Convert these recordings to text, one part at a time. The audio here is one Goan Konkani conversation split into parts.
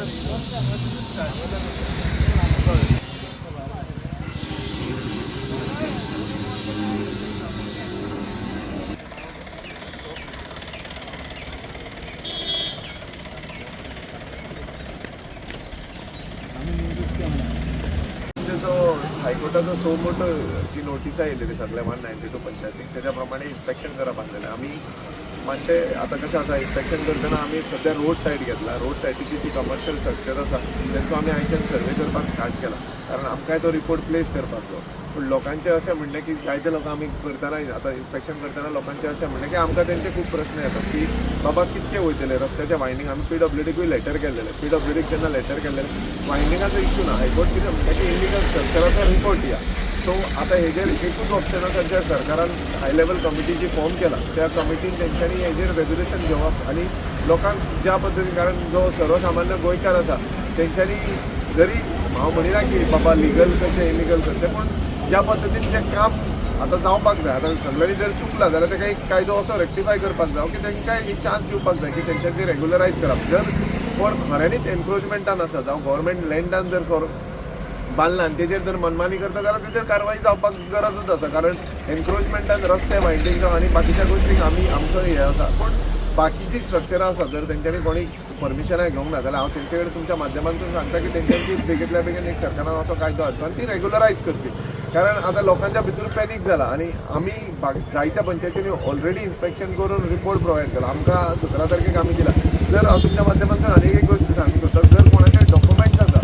जो हायकोर्टाचो सो मोटो जी नोटिसां येयलेली सगल्या 192 पंचायतीक, तेज्या प्रमाणे इन्स्पेक्शन करप आसलेलें. आमी मातशें आतां कशें आसा, इन्स्पेक्शन करतना आमी सद्या रोड सायड घेतला. रोड सायडीची जी कमर्शियल स्ट्रक्चर आसा, तेंचो आमी आयच्यान सर्वे करपाक स्टार्ट केला, कारण आमकांय तो रिपोर्ट प्लेस करपाक जाय. पूण लोकांचें अशें म्हणणें की जायते लोक आमी करतना, आतां इन्स्पेक्शन करतना लोकांचें अशें म्हणणें की आमकां तेंचे खूब प्रश्न येतात की बाबा कितके वयतले रस्त्याचे वायंडींग. आमी पीडब्ल्यूडीकूय लेटर केल्लेलें. पीडब्ल्यूडीक जेन्ना लेटर केल्लेलें, वायंडिंगाचो इश्यू ना. हायकोर्ट कितें म्हणटा की इलिगल स्ट्रक्चराचो रिपोर्ट दिया. सो आतां हेजेर एकूच ऑप्शन आसा, ज्या सरकारान हाय लेवल कमिटी जी फॉर्म केला, त्या कमिटीन तेंच्यांनी हेजेर रेजोल्युशन घेवप आनी लोकांक ज्या पद्दतीन, कारण जो सर्वसामान्य गोंयकार आसा, तेंच्यांनी जरी हांव म्हणिना की बाबा लिगल करचें, इलिगल करचें, पूण ज्या पद्दतीन जें काम आतां जावपाक जाय, आतां सगळ्यांनी जर चुकलां जाल्यार ताका एक कायदो असो रेक्टिफाय करपाक जाय की तांकां एक चान्स दिवपाक जाय की तेंच्यांनी ती रेगुलरायज करप. जर कोण खऱ्यांनीच एनक्रोचमेंटान आसा जावं गव्हर्मेंट लँडान जर बांदला आनी तेजेर जर मनमानी करता जाल्यार तेजेर कारवाई जावपाक गरजूच आसा, कारण एनक्रोचमेंटान रस्ते वायंडींग जावं आनी बाकीच्या गोश्टींक आमी आमचो हें आसा. पूण बाकीची स्ट्रक्चरां आसा, जर तेंच्यांनी कोणी परमिशनां घेवंक ना जाल्यार हांव तेंचे कडेन तुमच्या माध्यमांतून सांगता की तेंच्यांनी ती बेगींतल्या बेगीन एक सरकारान असो कायदो हाडचो आनी ती रेगुलरायज करची, कारण आतां लोकांच्या भितर पॅनीक जाला. आनी आमी जायत्या पंचायतींनी ऑलरेडी इन्स्पेक्शन करून रिपोर्ट प्रोवायड केला. आमकां 17 तारखेक आमी दिला. जर हांव तुमच्या माध्यमांतून आनीक एक गोश्ट सांगूंक सोदता, जर कोणाचे डॉक्युमेंट्स आसा,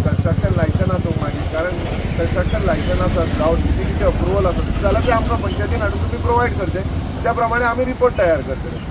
कन्स्ट्रक्शन लायसन आसूं मागीर, कारण कन्स्ट्रक्शन लायसन आसा जावं डीसीटीचे अप्रुवल आसा, जाल्यार ते आमकां पंचायतीन हाडून तुमी प्रोवायड करचे. त्या प्रमाणे आमी रिपोर्ट तयार करतले.